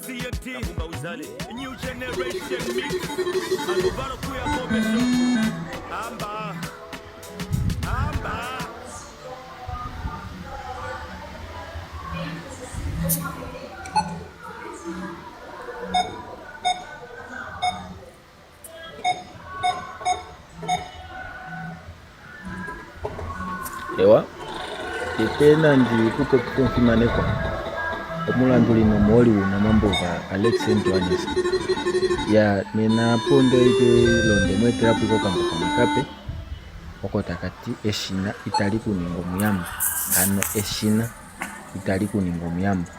Ewa, tete nandi ku popife omufimanekwa, omulanduli nomuholi wounamambo Alex Johannes. Ya nena apo onde londe mu etela po okambo kamwe kape oko taka ti eshina itali ku ningi omuyamba. Hano eshina itali ku ningi omuyamba.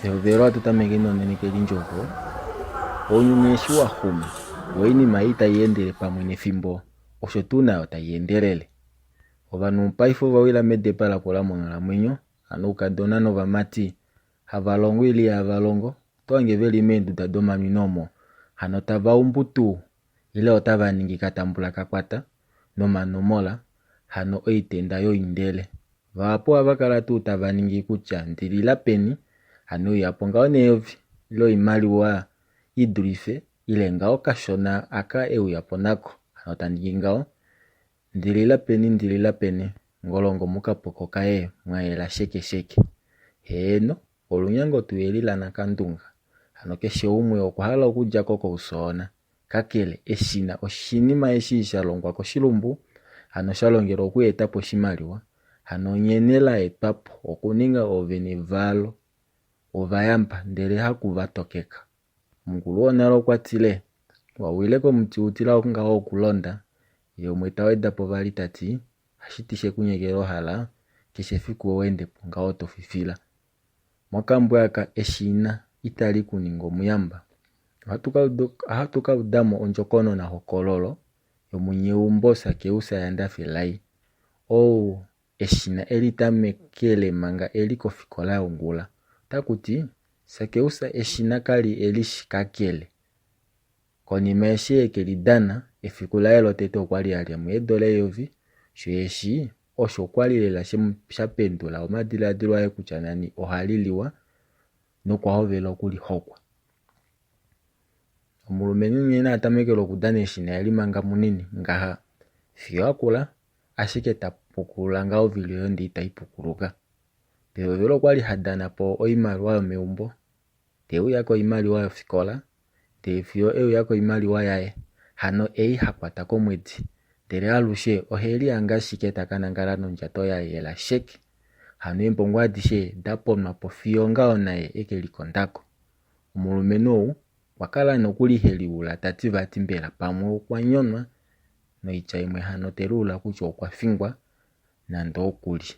Pehovelo ohatu tameke nonhenekelindjovo, ounyuni eshi wa xuma, wo oinima ei tai endele pamwe nefimbo osho tuu nayo tai endelele. Ovanhu paife ova wila medepa lakula monghalamwenyo, hano oukadona novamati hava longo ile ihava longo, oto hange ve li meenduda domanwino omo hano tava umbu tuu ile otava ningi katambula kakwata nomanomola hano oitenda yoindele. Vahapu ohava kala tuu tava ningi kutya ndi lila peni, hano uya po ngaho neyovi ile oimaliwa i dulife ile ngaho kashona aka e uya po nako, hano ta ningi ngaho ndi lila peni ndi lila peni, ngolongo mokapoko kaye mwa yela sheke sheke. Heeno, olunyango tuu eli lanakandunga, hano keshe umwe okwa hala okudja ko kousoona. Kakele, eshina oshinima eshi sha longwa koshilumbu, hano sha longelwa okueta po oshimaliwa, hano nghene la etwa po okuninga oovene valo ovayamba ndele haku va tokeka. Omukulu wonale okwa tile, Wa wile komuti utila ngaho okulonda, ye umwe ta weda po vali ta ti, Hashi ti she ku nyekela ohala, keshe efiku owa ende po ngaho to fifila. Mokambo aka eshina itali ku ningi omuyamba. Ohatu ka udamo ondjokonona hokololo yomunyeumbo Sakeus yaNdafilai, ou eshina e li tamekele manga e li kofikola yongula. Otaku ti, Sakeus eshina ka li e li shi kakele. Konima eshi e ke li dana, efiku laye lotete okwa li a lya mo eedola eyovi, sho eshi osho kwa li lela sha pendula omadilaadilo aye kutya nani ohali liwa nokwa hovela oku li hokwa. Omulumenhu nghee a tamekele okudana eshina eli manga munini ngaha fiyo a kula, ashike ta pukulula ngaa ovili oyo ndee itai pukuluka. Pehovelo okwa li ha dana po oimaliwa yomeumbo, te uya koimaliwa yofikola, ndee fiyo e uya koimaliwa yaye, hano ei ha kwata komwedi, ndele alushe ohe lihanga ashike ta ka nangala nondjato ya yela sheke. Hano eembongo adishe da ponwa po fiyo ngaho naye e ke likonda ko. Omulumenhu ou okwa kala nokuli he liula ta ti vati mbela pamwe okwa nyonwa, noitya imwe hano te liula kutya okwa fingwa nande oku li.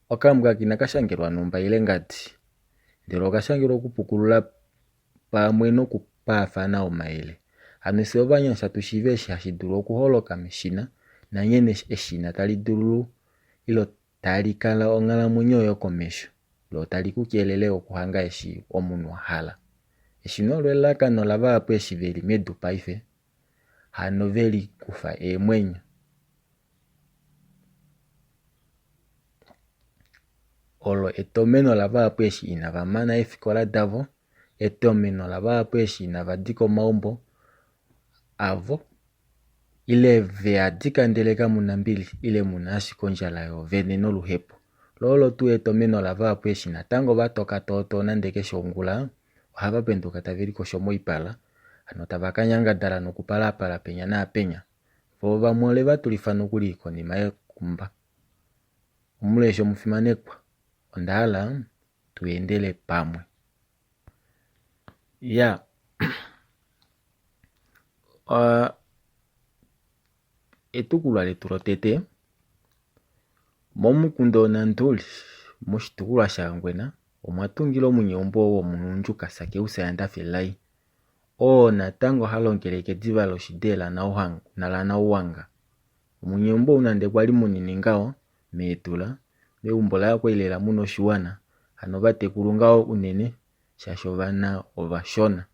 Okambwa aka inaka shangelwa numba ile ngadi, ndele oka shangelwa okupukulula pamwe nokupaafana omayele. Hano fye ovanyasha tu shiive eshi hashi dulu okuholoka meshina nanghene eshina tali dulu ilo tali kala onghalamwenyo yokomesho lo tali ku kelele okuhanga eshi omunhu a hala. Eshina olo elalakano lavahapu eshi ve li medu paife, hano ve likufa eemwenyo. Olo etomeno lavahapu eshi inava mana eefikola davo, etomeno lavahapu eshi inava dika omaumbo avo ile ve a dika ndele kamu na mbili ile mu na ashike ondjala yoovene noluhepo. Lo olo tuu etomeno lavahapu eshi natango va toka tootoo nande keshe ongula ohava penduka tave likosho moipala, hano tava ka nyangadala nokupalaapala penya naapenya. Vo vamwe ole va tulifa nokuli konima yekumba. Omuleshi omufimanekwa, onda hala tu endele pamwe. Ya, uh, etukulwa letu lotete momukunda Onantuli moshitukulwa shaHangwena omwa tungila omunyeumbo womugundjuka Sakeus Yandafilai oo natango ha longele kediva loshide laNauhanga. Omunyeumbo ou nande kwali munini ngaho, meedula, meumbo laye okwali lela muna oshiwana, hano ovatekulu ngaho unene shaashi ovana ovashona.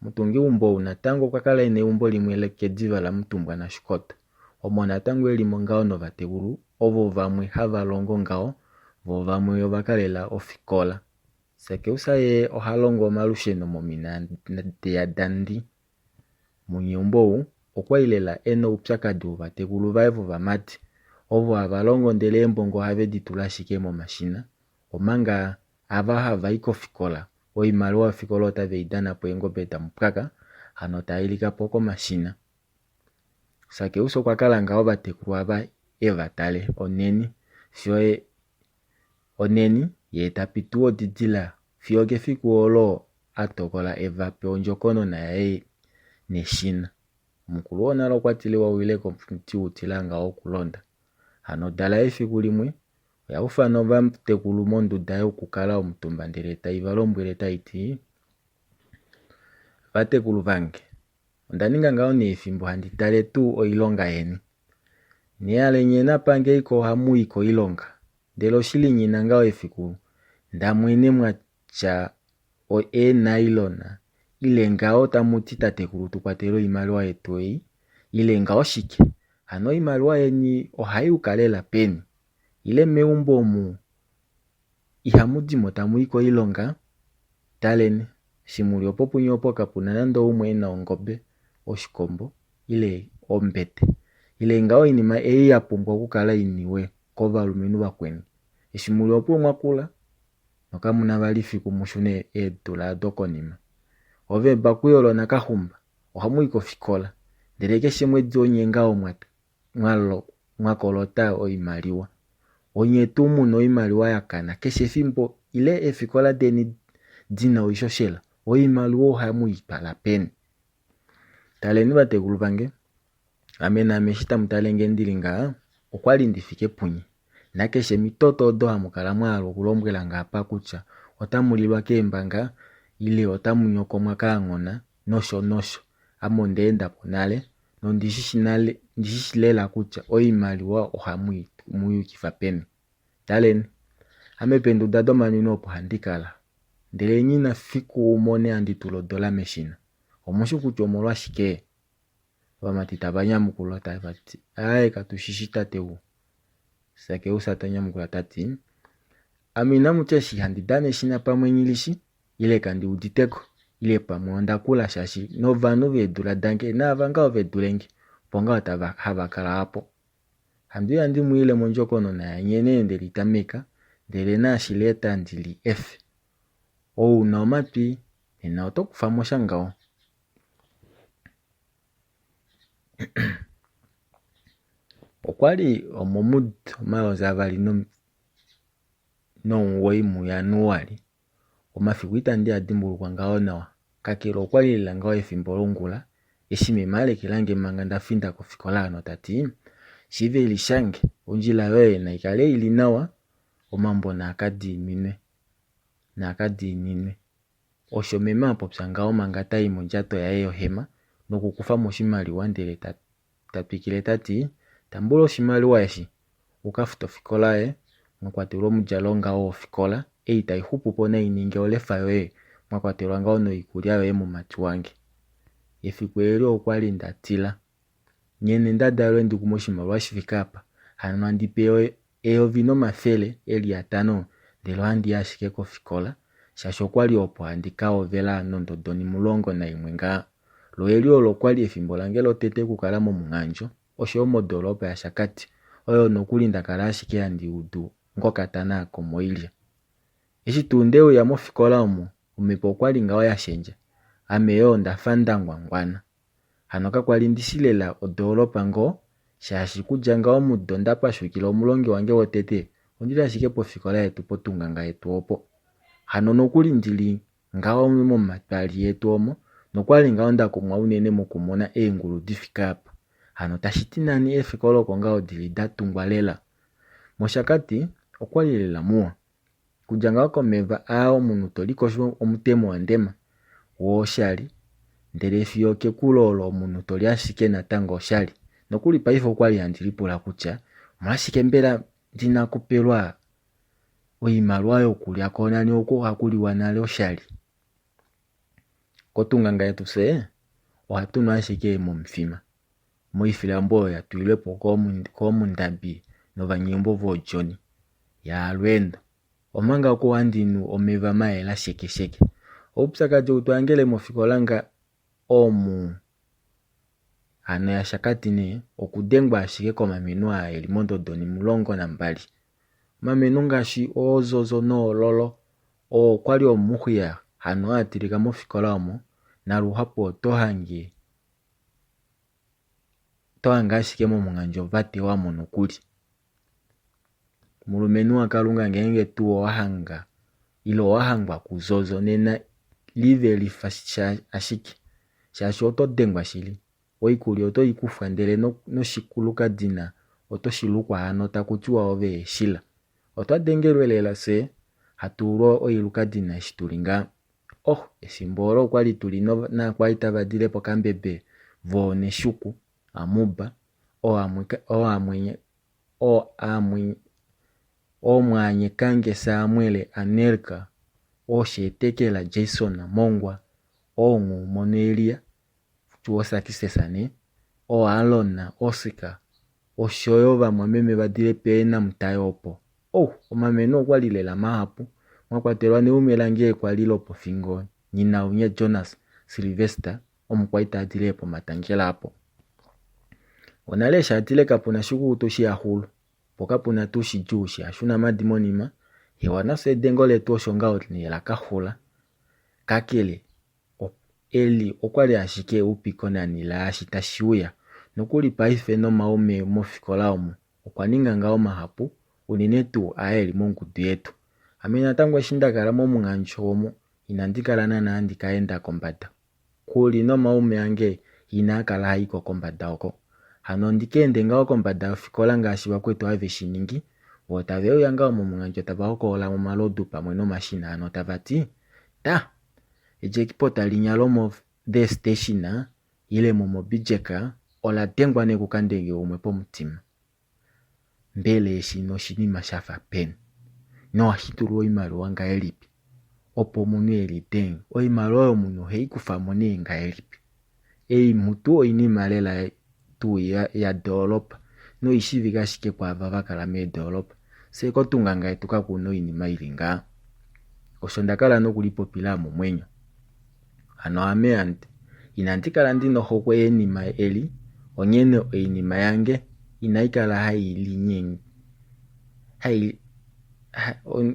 Omutungiumbo ou natango okwa kala ena eumbo limwe kediva laMutumbwa naShikoto, omo natango elimo ngaho novatekulu ovo vamwe hava longo ngaho, voo vamwe ova kalela ofikola. Sakeus ye oha longo omalusheno momina yaDundee. Munyeumbo ou okwali lela ena oupyakadi wovatekulu vaye vovamati ovo hava longo ndele eembongo ohave di tula ashike momashina omanga ava hava i kofikola oimaliwa yofikola otave i dana po eengobe damupwaka hano tai lika po komashina. Sakeus okwa kala ngaho ovatekulu ava e va tale onheni fiyo onheni yee ta pitu odidila fiyo okefiku olo a tokola e va pe ondjokonona yaye neshina. Omukulu wonale okwa tile wa wile komuti utila ngaho okulonda. Hano odala efiku limwe oya ufana ovatekulu monduda yokukala omutumba ndele tai va lombwele tai ti, Vatekulu vange, onda ninga ngaho nee efimbo handi tale tuu oilonga yeni. Nehale nye napangeiko ohamu i koilonga, ndele oshili nghi na ngaho efiku ndamwene mwa tya eenailona ile ngaho tamu ti tatekulu tu kwatele oimaliwa yetu ei ile ngaho shike, hano oimaliwa yeni ohai yuka lela peni? Ile meumbo omu ihamu dimo tamu i koilonga? Taleni, eshi muli opo punye opo kapu na nande oumwe e na ongobe, oshikombo ile ombete ile ngaho oinima ei ya pumbwa okukala i niwe kovalumenhu vakweni. Eshi muli opo omwa kula nokamu na vali fiku mu shune eedula dokonima. Ove Bakuyolo naKaxumba ohamu i kofikola ndele keshe mwedi onye ngaho mwa kolota oimaliwa. Onye tuu mu na oimaliwa ya kana keshe efimbo ile eefikola deni di na oishoshela, oimaliwa ohamu i twala peni? Taleni vatekulu vange, ame naame eshi tamu tale nge ndi li ngaha, okwa li ndi fike punye. Nakeshe mitoto odo hamu kala mwa hala okulombwela nge apa kutya otamu lilwa keembanga ile otamu nyokomwa kaanghona nosho nosho, ame onda enda po nale nondi shi shi lela kutya oimaliwa ohamu i yukifa peni. Taleni, ame peenduda domanwino opo handi kala, ndele nghi na fiku u mone handi tula odola meshina. Omu shi kutya omolwashike? Ovamati tava nyamukula tava ti, Aaye, katu shi shi tate ou. Sakeus ta nyamukula ta ti, Ame inamu tya eshi handi dana eshina pamwe nghi li shi, ile kandi udite ko, ile pamwe onda kula shaashi novanhu veedula dange naava ngaho ve dule nge, opo ngaho tava hava kala apo. Handi uya ndi mu ile mondjokonona yanghene nde li tameka, ndele naashi la eta ndi li efe. Ou u na omatwi, nena oto kufa mo sha ngaho. Okwa li omomudo 2009 muJanuali. Omafiku itandi a dimbulukwa ngaho nawa, kakele okwa li lela ngaho efimbo longula eshi meme a lekela nge manga nda finda kofikola hano ta ti, Shiveli shange, ondjila yoye nai kale i li nawa, omambo naa ka diininwe, naa ka diininwe. Osho meme a popya ngaho manga ta i mondjato yaye yohema nokukufa mo oshimaliwa ndele ta Ta twikile ta ti, Tambula oshimaliwa eshi, u ka fute ofikola yoye, mwa kwatelwa omudjalo ngaho wofikola, ei tai xupu po nai ninge olefa yoye, mwa kwatelwa ngaho noikulya yoye mumati wange. Efiku eli okwa li nda tila. Nghene nda dalwe ndi kume oshimaliwa shi fike apa, hano handi pewa 1000 e li atano ndele ohandi i ashike kofikola shaashi okwali opo handi ka hovela nondodo 11 ngaa. Lo eli olo okwali efimbo lange lotete okukala momuhandjo oshoyo modoolopa yaShakati oyo nokuli nda kala ashike handi udu ngokatana komoilya. Eshi tuu nde uya mofikola omo omhepo okwali ngaho ya shendja ame yoo ondafa nda ngwangwana. Hano kakwali ndi shi lela odoolopa ngoo, shaashi kudja ngaho omudo nda pashukila omulongi wange wotete ondili ashike pofikola yetu potunganga yetu opo. Hano nokuli ndili ngaho momatwali etu omo nokwali ngaho nda kumwa unene mokumona eengulu di fike apa. Hano tashi ti nani eefikola oko ngaho dili da tungwa lela. MOshakati okwali lela muwa. Kudja ngaho komeva aa omunhu to likosho omutemo wa ndema, woo oshali, ndele fiyo okekulo olo omunhu to li ashike natango oshali. Nokuli paife okwali handi lipula kutya omolwashike mbela ndi na okupelwa oimaliwa yokulya koo nani oku ohaku liwa nale oshali. Kotunganga yetu fye ohatu nu ashike momufima, moifilambo oyo ya tulilwe po koomundabi novanyeumbo voodjoni yaalweendo. Omanga oku handi nu omeva mayela shekesheke. Oupyakadi ou to hangele mofikola nga omu hano yaShakati nee, okudengwa ashike komamenhu aa eli mondodo 12. Omamenhu ngaashi ooZozo noololo oo okwali omuxwiya hano haa tilika mofikola omo naluhapu oto hange oto hange ashike momuhandjo va tewa mo nokuli. Mulumenhu waKalunga ngeenge tuu owa hanga ile owa hangwa kuZozo nena livelifa ashike shaashi oto dengwa shili. Oikulya oto i kufwa ndele noshikulukadina oto shi lukwa hano taku tiwa ove eshila. Otwa dengelwe lela fyee hatu ulwa oilukadina eshi tuli ngaha. Oh, efimbo olo okwali tuli naakwaita va dile pOkambebe voo Neshuku, Amuba, Oomwaanyekange Saamwele Anelka, Oosheetekela Jason Mongwa, Oonghuumono Elia, Tuosakisesa nee, ooAlon Oscar oshoyo vamwameme va dile pEenamutayi opo. Ou, omameno okwali lela mahapu, mwa kwatelwa neume lange kwali lopofingo Nghinaunye Jonas Sylvester, omukwaita a dile pomatangela apo. Onale eshi a tile kapu na shikukutu shihaxulu, po kapu na tuu shidjuu shihashuna maadi monima, hewa nafye edengo letu osho ngaho nee la ka xula. Kakele, Eli okwali ashike eupiko nani laashi tashi uya. Nokuli paife nomaume mofikola omu okwa ninga ngaho mahapu, unene tuu aa eli mongudu yetu. Ame natango eshi nda kala momuhandjo omu inandi kala naana handi ka enda kombada. Kuli nomaume ange inaa kala haa iko kombada oko. Hano ondi ka ende ngaho kombada yofikola ngaashi vakwetu have shi ningi, voo tave uya ngaho momuhandjo tava hokolola omalodu pamwe nomashina hano tava ti, Ta! Edjekipota linya lomo The Station ile moMoby Jack ola dengwa nee kukandenge umwe pomutima. Mbela eshi noshinima sha fa peni? Nohashi tulwa oimaliwa ngahelipi opo omunhu e lidenge? Oimaliwa oyo omunhu ohei kufa mo nee ngahelipi? Eemhutu oinima lela tuu ya doolopa noishivike ashike kwaava va kala meedoolopa. Fye kotunganga yetu kaku na oinima i li ngaha. Osho nda kala nokulipopila momwenyo. Hano ame inandi kala ndi na ohokwe yenima eli, onghene oinima yange inai kala hai linyenge,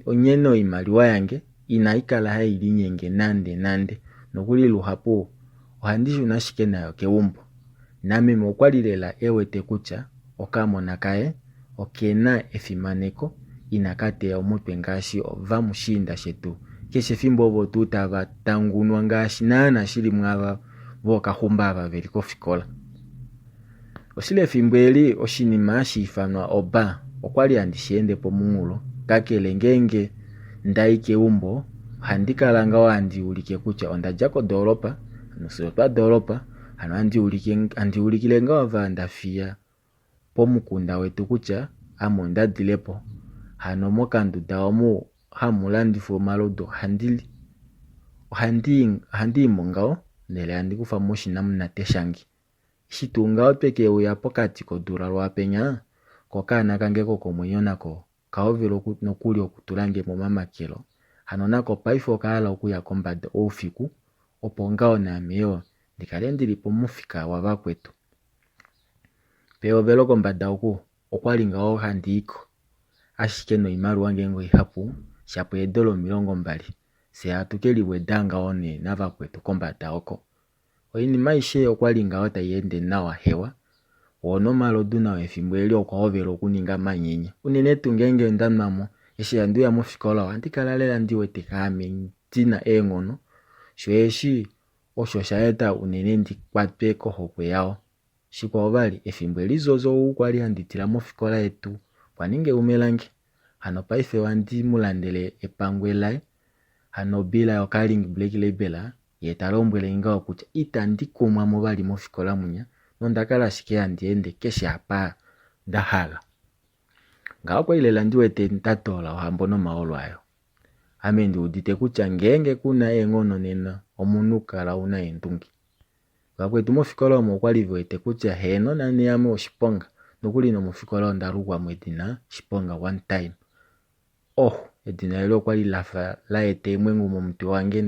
onghene oimaliwa yange inai kala hai linyenge nande nande. Nokuli luhapu ohandi shuna ashike nayo keumbo. Nameme okwa li lela e wete kutya okamona kaye oke na efimaneko, inaka teya omutwe ngaashi ovamushiinda shetu keshe efimbo ovo tuu tava tangunwa ngaashi naana shili mwaava vookaxumba ava ve li kofikola. Oshili efimbo eli oshinima hashi ifanwa obar okwali handi shi ende pomunghulo, kakele ngeenge ndai keumbo ohandi kala ngaho handi ulike kutya onda dja kodoolopa, hano fye otwa doolopa, hano handi ulikile ngaho ava nda fiya pomukunda wetu kutya ame onda dile po. Hano mokanduda omu hamu landifwa omalodu ohandi i mo ngaho ndele handi kufa mo oshinamunate shange. Eshi tuu ngaho twe ke uya pokati kodula lwaapenya, ko okaana kange kokomwenyo nako oka hovela nokuli okutula nge momamakelo. Hano nako paife oka hala okuya kombada oufiku, opo ngaho naame yo ndi kale ndi li pomufika wavakwetu. Pehovelo kombada oku okwali ngaho handi i ko ashike noimaliwa ngeenge oihapu, shapo eedola 20, fye hatu ke liweda ngaho nee navakwetu kombada oko. Oinima aishe okwali ngaho tai ende nawa hewa, woo nomalodu nao efimbo eli okwa hovela okuninga manyenye, unene tuu ngeenge nda nwa mo. Eshi handi uya mofikola ohandi kala lela ndi wete kaame ndi na eenghono, sho eshi osho sha eta unene ndi kwatwe kohokwe yao. Shikwao vali, efimbo eli Zozo ou kwali handi tila mofikola yetu okwa ninga eume lange. Hano paife ohandi mu landele epangwe laye, hano obila yoCarling Black Label, ye ta lombwele nge ngaho kutya itandi kumwa mo vali mofikola munya nonda kala ashike handi ende keshe apa nda hala. Ngaho okwali lela ndi wete nda toola ohambo nomaolo ayo. Ame ndi udite kutya ngeenge ku na eenghono nena omunhu kala u na eendunge. Vakwetu mofikola omo okwali ve wete kutya heeno nani ame oshiponga, nokuli nomofikola onda lukwa mo edina Shiponga one time. Oh! Edina eli okwa li la fa la eta eemwengu momutwe wange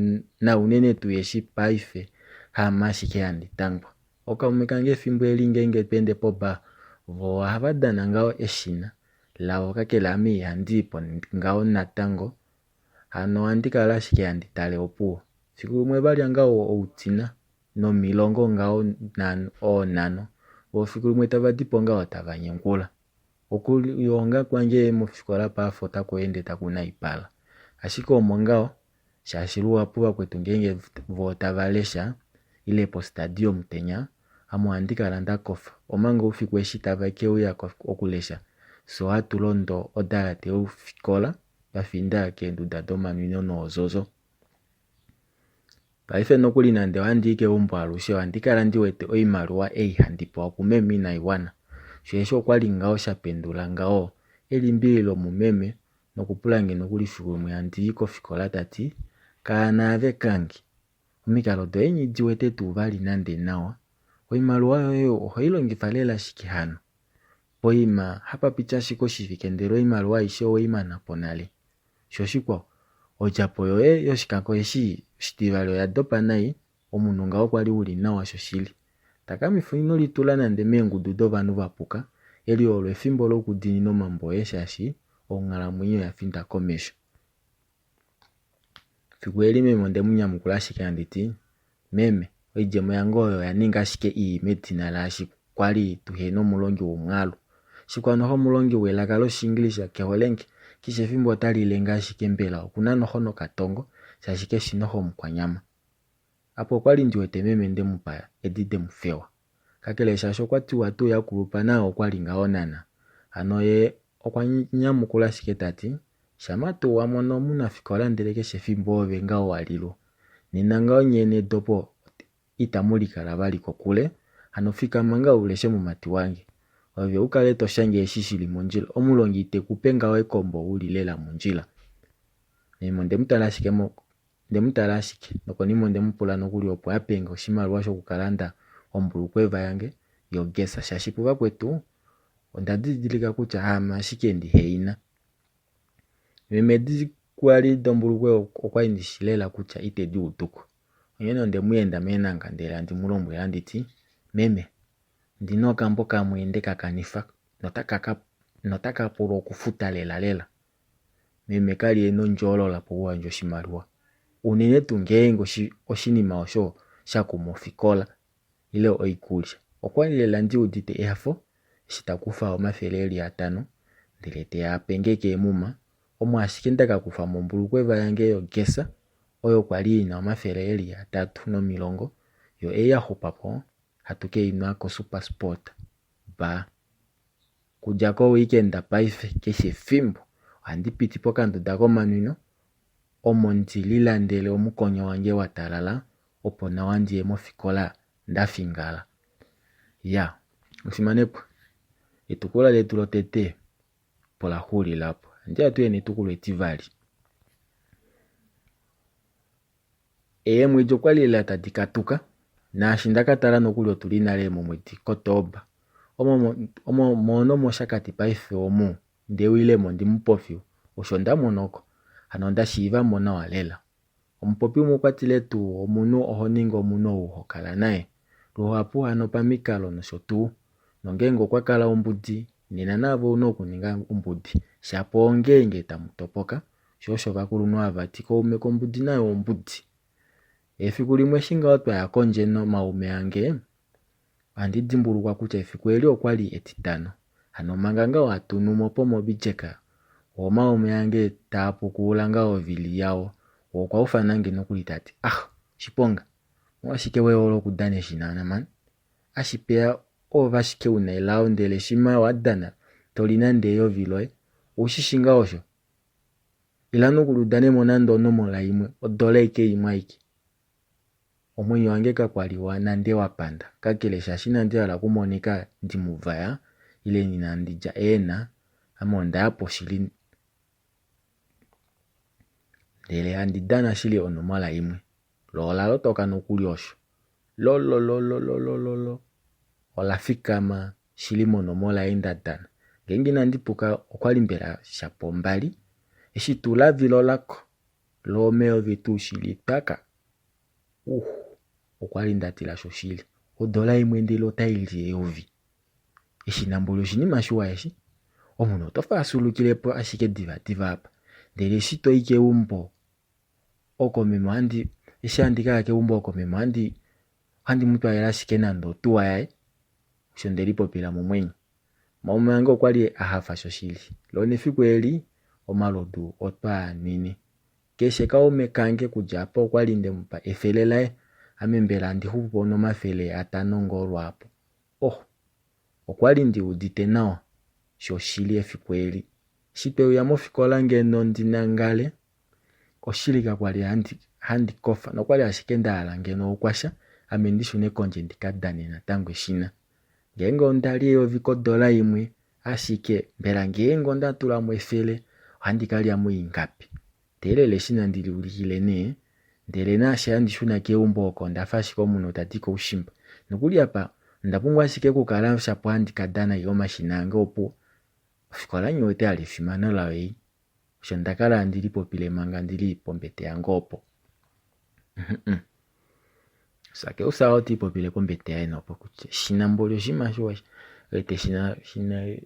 naunene tuu eshi paife haame ashike handi tangwa. Ookaume kange efimbo eli ngeenge to ende pobar vo ohava dana ngaho eshina lavo kakele ame ihandi i po ngaho natango hano ohandi kala ashike handi tale opuwo. Fiku limwe va lya ngaho outina nomilongo ngaho oonhano vo fiku limwe tava di po ngaho tava nyengula. Okulihonga kwange mofikola paife otaku ende taku naipala. Ashike omo ngaho shaashi luhapu vakwetu ngeenge voo tava lesha ile postadi yomutenya ame ohandi kala nda kofa omanga oufiku eshi tave ke uya okulesha fye ohatu londo odalate yofikola twa finda keenduda domanwino noozozo. Paife nokuli nande ohandi i keumbo alushe ohandi kala ndi wete oimaliwa ei handi pewa kumeme inai wana. Sho eshi okwa li ngaho sha pendula ngaho elimbililo mumeme nokupula nge nokuli fiku limwe handi i kofikola ta ti, Kaana ave kange, omikalo doye nghi di wete tuu vali nande nawa. Oimaliwa yoye oho i longifa lela shike hano? Poima hapa piti ashike oshivike ndele oimaliwa aishe owei mana po nale. Sho shikwao, odjapo yoye yoshikako eshi oshitivali oya dopa nai, omunhu ngaho kwa li u li nawa shoshili. Takamifa ino litula nande meengudu dovanhu va puka, eli olo efimbo lokudiinina omambo oye shaashi onghalamwenyo oya finda komesho. Fiku eli meme onde mu nyamukula ashike handi ti, Meme, oidjemo yange oyo oya ninga ashike ii medina laashi kwa li tuhena omulongi womwaalu. Shikwao noho omulongi welaka lOshiingilisa ke hole nge, keshe efimbo ota lile nge ashike mbela oku na noho nokatongo shaashi keshi noho omukwanyama. Apa okwa li ndi wete meme nde mu pa edi de mu fewa. Kakele shaashi okwa tiwa tuu ya kulupa naye okwa li ngaho naana. Hano ye okwa nyamukula ashike ta ti, Shama tuu wa mono omunafikola ndele keshe efimbo oove ngaho wa lilwa, nena ngaho nyee nedopo itamu likala vali kokule, hano fikama ngaho u leshe mumati wange. Ove u kale to shange eshi shi li mondjila, omulongi ite ku pe ngaho ekombo u li lela mondjila. Meme onde mu tala ashike Onde mu tala ashike, nokonima onde mu pula nokuli opo a pe nge oshimaliwa shoku ka landa ombulukweva yange yogesa shaashi puvakwetu onda didilika kutya haame ashike ndi he i na. Meme edi kwali dombulukweva okwali ndi shi lela kutya ite di uduko. Onghene onde mu enda meenanga ndele handi mu lombwele handi ti, Meme, ndi na okambo kamwe nde ka kanifa notaka pulwa okufuta lelalela. Meme ka li e na ondjoolola pokuyandja oshimaliwa, unene tuu ngeenge oshinima osho sha kuma ofikola ile oikulya. Okwa li lela ndi udite ehafo eshi ta kufa omafele e li atano ndele te a pe nge keemuma, omo ashike nda ka kufa mo ombulukweva yange yogesa oyo kwa li i na 350, yo ei ya xupa po hatu ke i nwa koSuperSport Bar. Kudja koweekend paife keshe efimbo ohandi piti pokanduda komanwino omo ndi lilandele omukonyo wange wa talala opo nawa ndi ye mofikola nda fingala. Ya, omufimanekwa, etukulwa letu lotete opo la xulila opo. Ohandi ya tuye netukulwa etivali. Eemwedi okwa li lela tadi katuka, naashi nda ka tala nokuli otu li nale momwedi Kotoba. Omo mo mOshakati paife omu nde uyile mo ndi mupofi, osho nda monoko. Hano onda shiiva mo nawa lela. Omupopi umwe okwa tile tuu omunhu oho ningi omunhu ou ho kala naye. Luhapu hano pamikalo nosho tuu. Nongeenge okwa kala ombudi, nena naave ou na okuninga ombudi. Shapo ongeenge tamu topoka. Sho osho ovakulunhu hava ti kaume kombudi naye ombudi. Efiku limwe eshi ngaho twa ya kondje nomaume ange, ohandi dimbulukwa kutya efiku eli okwa li Etitano. Hano manga ngaho hatu nu mo poMobi Jack, wo omaume ange taa pukulula ngaho ovili yao, wo okwa ufana nge nokuli ta ti, Ah, Shiponga, omolwashike we hole okudana eshina man? Ashipeya oove ashike u na elao ndele shimha wa dana to li nande eyovi loye. Ou shi shi ngaho osho? Ila nokuli u dane mo nande onomola imwe, odola aike imwe aike. Omwenyo wange kakwa li wa nande wa panda, kakele shaashi inandi hala okumonika ndi mu vaya ile inandi lya eena, ame onda ya po shili ndele handi dana shili onomola imwe. Lo ola lotoka nokuli osho. Lololololololo ola fikama shili monomola ei nda dana. Ngeenge inandi puka okwa li mbela shapo mbali. Eshi tuu la vilolako, loo omeyovi tuu shili twaka. Uh, okwali nda tila shoshili. Odola imwe ndele otai li eyovi. Eshina mboli oshinima shiwa eshi. Omunhu oto faasulukile po ashike divadiva apa. Ndele eshi to i keumbo oko meme ohandi eshi handi ka ya keumbo oko meme ohandi ohandi mu twalele ashike nande otuwa yaye. Osho nde lipopila momwenyo. Maume ange okwa li a hafa shoshili. Loo nefiku eli omalodu otwa a nwine. Keshe kaume kange kudja apa okwa li nde mu pa efele laye. Ame mbela handi xupu po nomafele atano ngoo lwaapo. Oh! Okwa li ndi udite nawa shoshili efiku eli. Eshi twe uya mofikola ngeno ndi nangale, oshili kakwa li handi, handi kofa nokwali ashike nda hala ngeno okwa sha ame ndi shune kondje ndi ka dane natango eshina. Ngeenge onda li eyovi kodola imwe ashike, mbela ngeenge onda tula mo efele ohandi ka lya mo ingapi? Teelela eshina ndi li ulikile nee. Ndele naashi handi shuna keumbo oko onda fa ashike omunhu ta di koushimba. Nokuli apa onda pumbwa ashike okukala shapo handi ka dana ashike omashina ange opuwo. Ofikola nghi wete hala efimano layo ei. Osho nda kala handi lipopile manga ndi li pombete yange opo. Sakeus oti ipopile pombete yaye nopo kutya shina mboli oshinima shiwa wete shina shina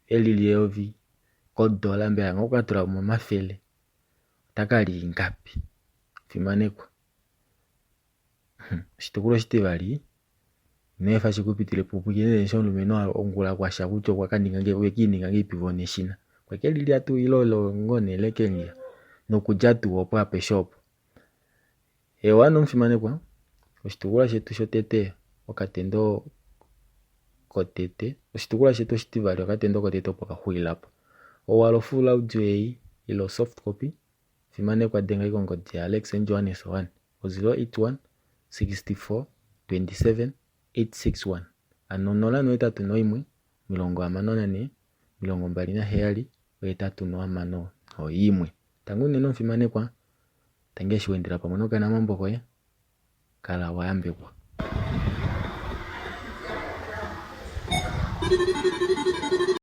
eli leyovi kodola mbela ngoo okatula mo omafele ota ka li ingapi? Fimanekwa. Oshitukulwa oshitivali ino efa shi ku pitile po pwilikine eshi omulumenhu ongula kwasha kutya okwa ka ninga okwe ke ininga ngahelipi vo neshina. Okwe ke lilya tuu ile olo ngoo nee leke lilya nokulya tuu opo apeshe opo. Eewa nee omufimanekwa, oshitukulwa shetu shotete okatendo kotete, oshitukulwa shetu oshitivali okatendo kotete opo ka xulila po. Ou hala ofull audio ei ile osoft copy, fimanekwa denga kongodi yaAlex and Johannes 1 o 081 64 27 861 hano 081 64 27 861. Tangi unene omufimanekwa, tangi eshi wa endela pamwe nokanamambo koye. Kala wa yambekwa.